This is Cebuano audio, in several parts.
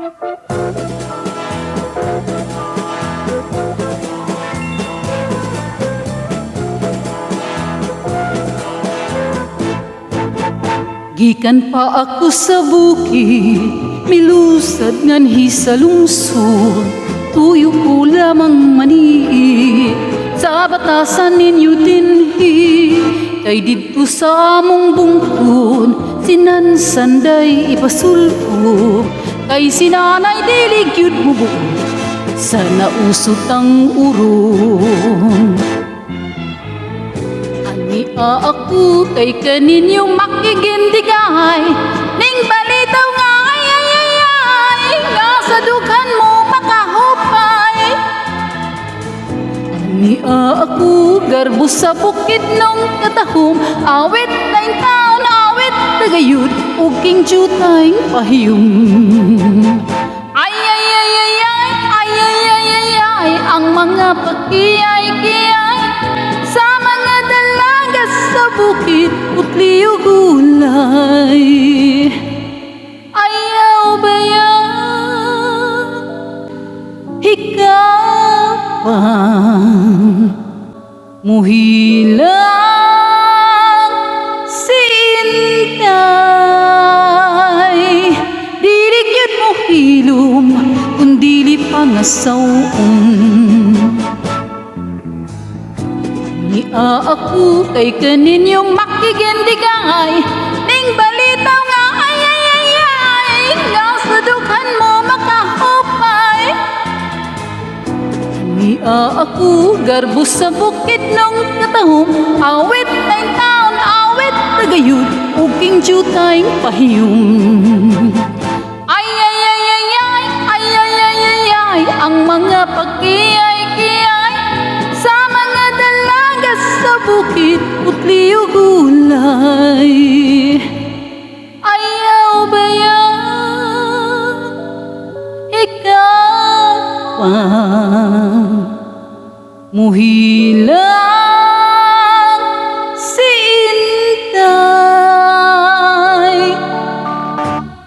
Gikan pa ako sa bukid, milusad nganhi sa lungsod. Tuyo ko lamang manii sa batasan ninyo dinhi. Kay didto sa among bungkod, sinansanday ipasulpo. Kay sinanay dili gyud mubuot sa nausot ang uron. Ani ako kay kaninyo makigindigay ning balitaw nga ay ay ay ay nga sa dughan mo makahupay. Ani ako garbo sa bukid nung katahom, awit na taon, awit tagayud ug king jutay pahiyom. Ay ay ay ay ay ay ay ay ay ay ang mga pakiyay-kiyay sa mga dalaga sa bukid, putli ug gulay. Ayaw baya ikaw ang muhilang si Inday. Dili gyud mo hilom kung dili pangasaw-on. Ni ako kay kaninyo makigindigay ning balitaw nga ay ay ay ay nga sa dughan mo makahupay. Ni ako garbo sa bukid nung katahom, awit na taon, awit tagayud ug king jutay pahiyom. Ay ay ay ay ay ay ay ay ay ay ang mga pakiyay-kiyay sa mga dalaga sa bukid, putli ug gulay. Ayaw baya ikaw ang muhilang si Inday.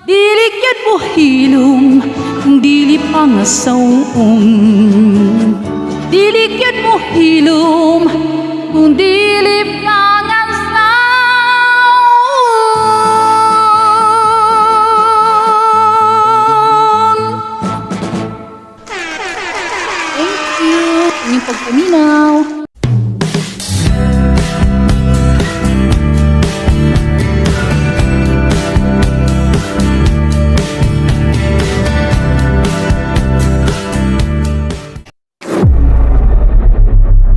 Dili gyud mo hilom kung dili pangasaw-on. Dili gyud mo hilom kung dili.